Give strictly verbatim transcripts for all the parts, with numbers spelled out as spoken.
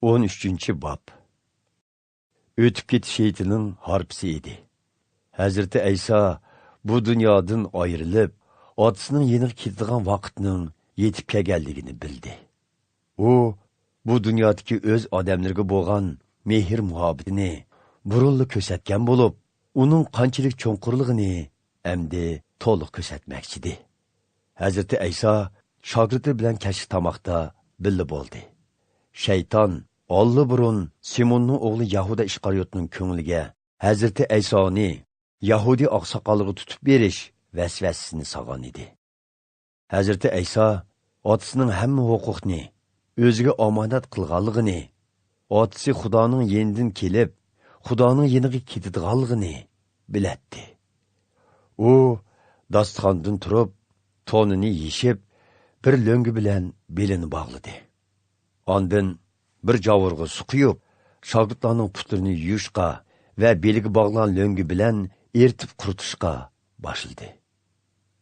ئون ئۈچىنچى باب. ئۆتۈپ كېتىش ھېيتىنىڭ ھارپىسى ئىدى. ھەزرىتى ئەيسا بۇ دۇنيادىن ئايرىلىپ، ئاتىسىنىڭ يېنىغا كېتىدىغان ۋاقىتنىڭ يېتىپ كەلگەنلىكىنى بىلدى. ئۇ بۇ دۇنيادىكى ئۆز ئادەملىرىگە بولغان مېھىر-مۇھەببىتىنى بۇرۇنلا كۆرسەتكەن بولۇپ، ئۇنىڭ قانچىلىك چوڭقۇرلۇقىنى ئەمدى تولۇق كۆرسەتمەكچىدى. ھەزرىتى ئەيسا شاگىرتى بىلەن كەچلىك تاماقتا بىللە بولدى. شەيتان ئاللىبۇرۇن سىموننىڭ ئوغلى يەھۇدا ئىسقارىيوتنىڭ كۆڭلىگە ھەزرىتى ئەيسانى يەھۇدىي ئاقساقاللىرىغا تۇتۇپ بېرىش ۋەسۋەسىسىنى سالغان ئىدى. ھەزرىتى ئەيسا ئاتىسىنىڭ ھەممە ھوقۇقنى ئۆزىگە ئامانەت قىلغانلىقىنى، ئاتىسى خۇدانىڭ يېنىدىن كېلىپ، خۇدانىڭ يېنىغا كېتىدىغانلىقىنى بىلەتتى. ئۇ داستىخاندىن تۇرۇپ، تونىنى يېشىپ، بىر لۆڭگە بىلەن بېلىنى باغلىدى. ئاندىن بىر جاۋۇرغا سۇ قۇيۇپ، شاگىرتلارنىڭ پۇتلىرىنى يۇيۇشقا ۋە بېلىگە باغلىغان لۆڭگە بىلەن ئېرىتىپ قۇرۇتۇشقا باشلىدى.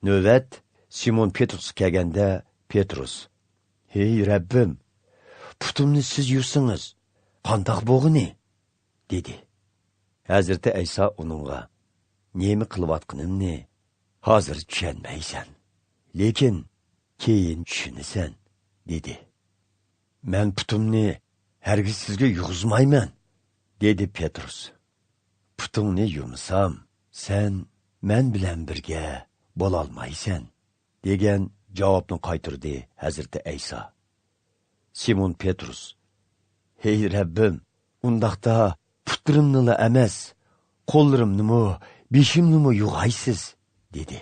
نۆۋەت سىمون پېترۇسقا كەلگەندە، پېترۇس، «ھېي رەببىم، پۇتۇمنى سىز يۇسىڭىز، قانداق بولغىنى؟» دېدى. ھەزرىتى ئەيسا ئۇنىڭغا، «نېمە قىلىۋاتقىنىمنى ھازىر چۈشەنمەيسەن، لېكىن كېيىن چۈشىنىسەن» دېدى. «مەن پۇتۇمنى ھەرگىز سىزگە يۇغۇزمايمەن» دېدى پېترۇس. «پۇتۇڭنى يۇمىسام، سەن مەن بىلەن بىرگە بولالمايسەن» دېگەن جاۋابنى قايتۇردى ھەزرىتى ئەيسا. سىمون پېترۇس، «ھېي رەببىم، ئۇنداقتا پۇتلىرىمنىلا ئەمەس، قوللىرىمنىمۇ، بېشىمنىمۇ يۇغايسىز» دېدى.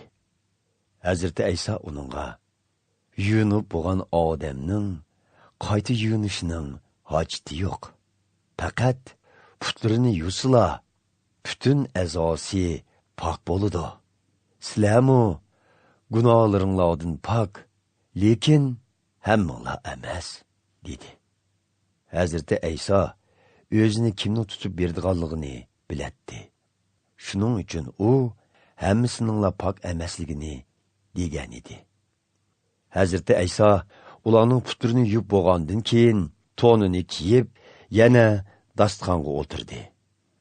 ھەزرىتى ئەيسا ئۇنىڭغا، «يۇيۇنۇپ بولغان ئادەمنىڭ قايتا يۇيۇنۇشىنىڭ ھاجىتى يوق. پەقەت پۇتلىرىنى يۇسىلا، پۈتۈن ئەزاسى پاك بولىدۇ. سىلەرمۇ گۇناھلىرىڭلاردىن پاك، لېكىن ھەممىڭلار ئەمەس» دېدى. ھەزرىتى ئەيسا ئۆزىنى كىمنىڭ تۇتۇپ بېرىدىغانلىقىنى بىلەتتى. شۇنىڭ ئۈچۈن ئۇ ھەممىسىنىڭلا پاك ئەمەسلىكىنى دېگەن ئىدى. ھەزرىتى ئەيسا ئۇلارنىڭ پۇتلىرىنى يۇيۇپ بولغاندىن كېيىن، تونىنى كىيىپ، يەنە داستىخانغا ئولتۇردى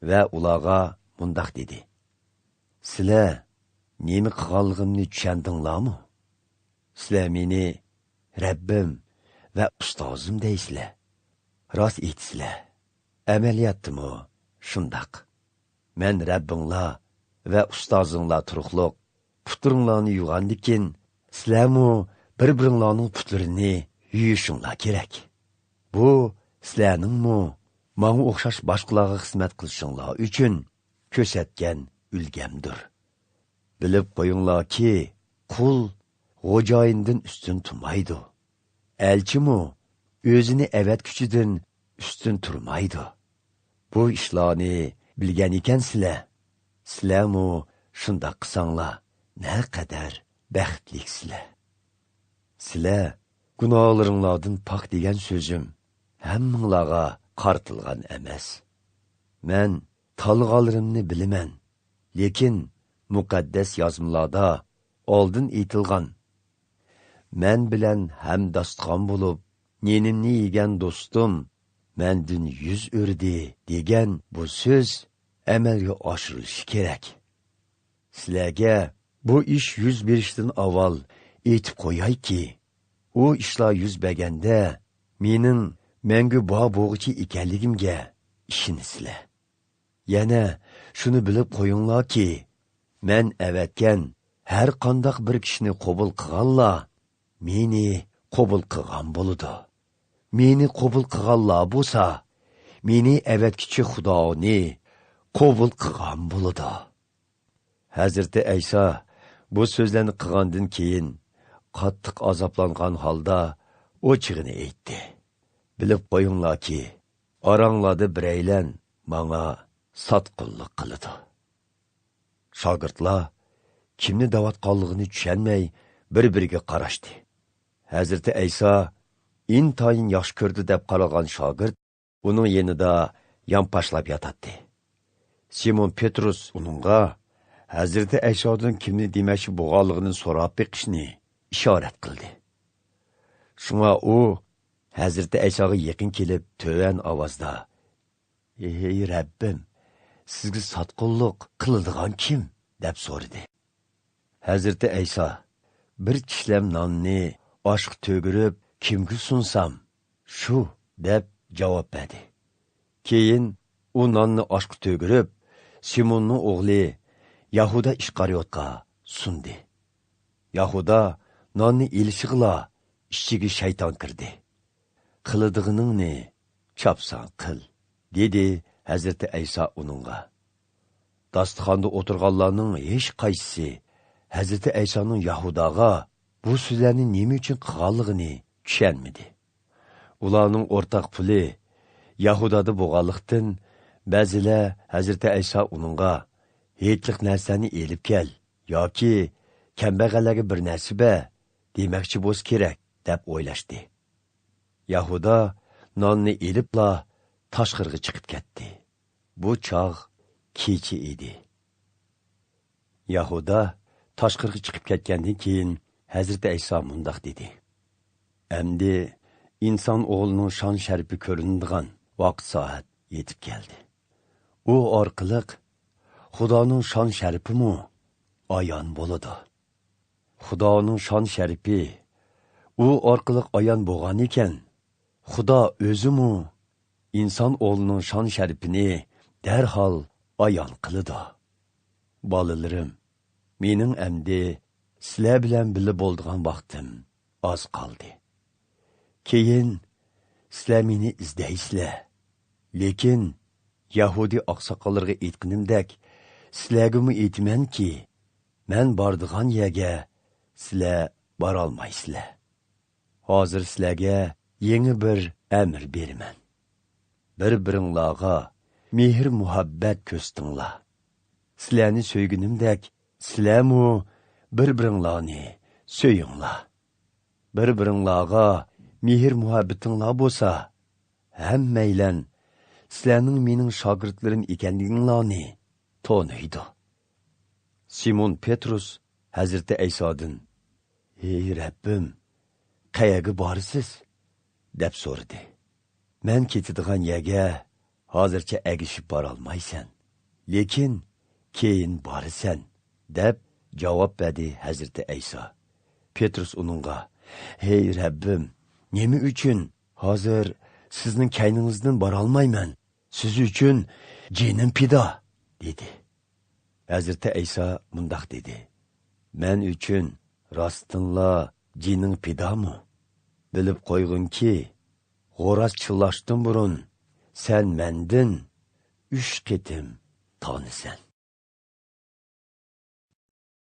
ۋە ئۇلارغا مۇنداق دېدى، «سىلەر نېمە قىلغانلىقىمنى چۈشەندىڭلارمۇ؟ سىلەر مېنى رەببىم ۋە ئۇستازىم دەيسىلەر. راست ئېيتىسىلەر، ئەمەلىيەتتىمۇ شۇنداق. مەن رەببىڭلار ۋە ئۇستازىڭلار تۇرۇقلۇق پۇتلىرىڭلارنى يۇغاندىكىن، سىلەرمۇ بىر-بىرىڭلارنىڭ پۇتلىرىنى يۇيۇشۇڭلار كېرەك. بۇ سىلەرنىڭمۇ ماڭا ئوخشاش باشقىلارغا خىزمەت قىلىشىڭلار ئۈچۈن كۆرسەتكەن ئۈلگەمدۇر. بىلىپ قويۇڭلاركى، قۇل خوجايىندىن ئۈستۈن تۇرمايدۇ. ئەلچىمۇ ئۆزىنى ئەۋەتكۈچىدىن ئۈستۈن تۇرمايدۇ. بۇ ئىشلارنى بىلگەن ئىكەنسىلەر، سىلەرمۇ شۇنداق قىلساڭلار، نەقەدەر بەختلىكسىلەر. سىلەر گۇناھلىرىڭلاردىن پاك دېگەن سۆزۈم ھەممىڭلارغا قارىتىلغان ئەمەس. مەن تاللىغانلىرىمنى بىلىمەن، لېكىن مۇقەددەس يازمىلاردا ئالدىن ئېيتىلغان، مەن بىلەن ھەم داستىخان بولۇپ، نېنىمنى يېگەن دوستۇم مەندىن يۈز ئۆردى دېگەن بۇ سۆز ئەمەلگە ئاشۇرۇلۇشى كېرەك. سىلەرگە بۇ ئىش يۈز بېرىشتىن ئاۋۋال ئېيتىپ قويايكى، ئۇ ئىشلار يۈز بەرگەندە، مېنىڭ مەڭگۈ بار بولغۇچى ئىكەنلىكىمگە ئىشىنىسىلەر. يەنە شۇنى بىلىپ قويۇڭلاركى، مەن ئەۋەتكەن ھەر قانداق بىر كىشىنى قوبۇل قىلغانلار مېنى قوبۇل قىلغان بولىدۇ. مېنى قوبۇل قىلغانلار بولسا، مېنى ئەۋەتكۈچى خۇدانى قوبۇل قىلغان بولىدۇ. ھەزرىتى ئەيسا بۇ سۆزلەرنى قىلغاندىن كېيىن، قاتتىق ئازابلانغان ھالدا ئوچۇقىنى ئېيتتى، بىلىپ قويۇڭلاركى، ئاراڭلاردا بىرەيلەن ماڭا ساتقۇنلۇق قىلىدۇ. شاگىرتلار كىمنى دەۋاتقانلىقىنى چۈشەنمەي، بىر-بىرىگە قاراشتى. ھەزرىتى ئەيسا ئىنتايىن ياخشى كۆرىدۇ دەپ قارالغان شاگىرت ئۇنىڭ يېنىدا يانپاشلاپ ياتاتتى. سىمون پېترۇس ئۇنىڭغا ھەزرىتى ئەيسادىن كىمنى دېمەكچى بولغانلىقىنى سوراپ بېقىشنى ئىشارەت قىلدى. شۇڭا ئۇ، ھەزرىتى ئەيساغا يېقىن كېلىپ، تۆۋەن ئاۋازدا، «ئېي رەببىم، سىزگە ساتقۇنلۇق قىلىدىغان كىم؟» دەپ سورىدى. ھەزرىتى ئەيسا، «بىر چىشلەم ناننى ئاشقا تۆگۈرۈپ، كىمگە سۇنسام، شۇ» دەپ جاۋاب بەردى. كېيىن ئۇ ناننى ئاشقا تۆگۈرۈپ، سىموننىڭ ئوغلى يەھۇدا ئىسقارىيوتقا سۇندى. يەھۇدا ناننى ئېلىشىغىلا ئىچىگە شەيتان كىردى. «قىلىدىغىنىڭنى چاپسان قىل» دېدى ھەزرىتى ئەيسا ئۇنىڭغا. داستىخاندا ئولتۇرغانلارنىڭ ھېچقايسىسى ھەزرىتى ئەيسانىڭ يەھۇداغا بۇ سۆزلەرنى نېمە ئۈچۈن قىلغانلىقىنى چۈشەنمىدى. ئۇلارنىڭ ئورتاق پۇلى يەھۇدادا بولغانلىقتىن، بەزىلەر ھەزرىتى ئەيسا ئۇنىڭغا، «ھېيتلىق نەرسەنى ئېلىپ كەل ياكى كەمبەغەللەرگە بىر نەرسە بەر» دېمەكچى بولسا كېرەك، دەپ ئويلاشتى. يەھۇدا ناننى ئېلىپلا تاشقىرىغا چىقىپ كەتتى. بۇ چاغ كېچە ئىدى. يەھۇدا تاشقىرىغا چىقىپ كەتكەندىن كېيىن، ھەزرىتى ئەيسا مۇنداق دېدى، «ئەمدى ئىنسان ئوغلىنىڭ شان-شەرىپى كۆرۈنىدىغان ۋاقىت-سائەت يېتىپ كەلدى. ئۇ ئارقىلىق خۇدانىڭ شان-شەرىپىمۇ ئايان بولىدۇ. خۇدانىڭ شان-شەرىپى ئۇ ئارقىلىق ئايان بولغانىكەن، خۇدا ئۆزىمۇ ئىنسان ئوغلىنىڭ شان-شەرىپىنى دەرھال ئايان قىلىدۇ. بالىلىرىم، مېنىڭ ئەمدى سىلەر بىلەن بىللە بولىدىغان ۋاقتىم ئاز قالدى. كېيىن سىلەر مېنى ئىزدەيسىلەر. لېكىن يەھۇدىي ئاقساقاللىرىغا ئېيتقىنىمدەك، سىلەرگىمۇ ئېيتىمەنكى، مەن بارىدىغان يەرگە سىلەر بارالمايسىلەر. ھازىر سىلەرگە يېڭى بىر ئەمىر بېرىمەن. بىر-بىرىڭلارغا مېھىر-مۇھەببەت كۆرسىتىڭلار. سىلەرنى سۆيگىنىمدەك، سىلەرمۇ بىر-بىرىڭلارنى سۆيۈڭلار. بىر-بىرىڭلارغا مېھىر-مۇھەببىتىڭلار بولسا، ھەممەيلەن سىلەرنىڭ مېنىڭ شاگىرتلىرىم ئىكەنلىكىڭلارنى تونۇيدۇ.» سىمون پېترۇس ھەزرىتى ئەيسادىن، «ھېي رەببىم، قەيەرگە بارىسىز؟» دەپ سورىدى. «مەن كېتىدىغان يەرگە ھازىرچە ئەگىشىپ بارالمايسەن، لېكىن كېيىن بارىسەن» دەپ جاۋاب بەردى ھەزرىتى ئەيسا. پېترۇس ئۇنىڭغا، «ھېي رەببىم، نېمە ئۈچۈن ھازىر سىزنىڭ كەينىڭىزدىن بارالمايمەن؟ سىز ئۈچۈن جېنىم پىدا» دېدى. ھەزرىتى ئەيسا مۇنداق دېدى، «مەن ئۈچۈن راستتىنلا جېنىڭ پىدامۇ؟ بىلىپ قويغىنكى، غورا چىللاشتىن بۇرۇن سەن مەندىن ئۈچ قېتىم تانىسەن.»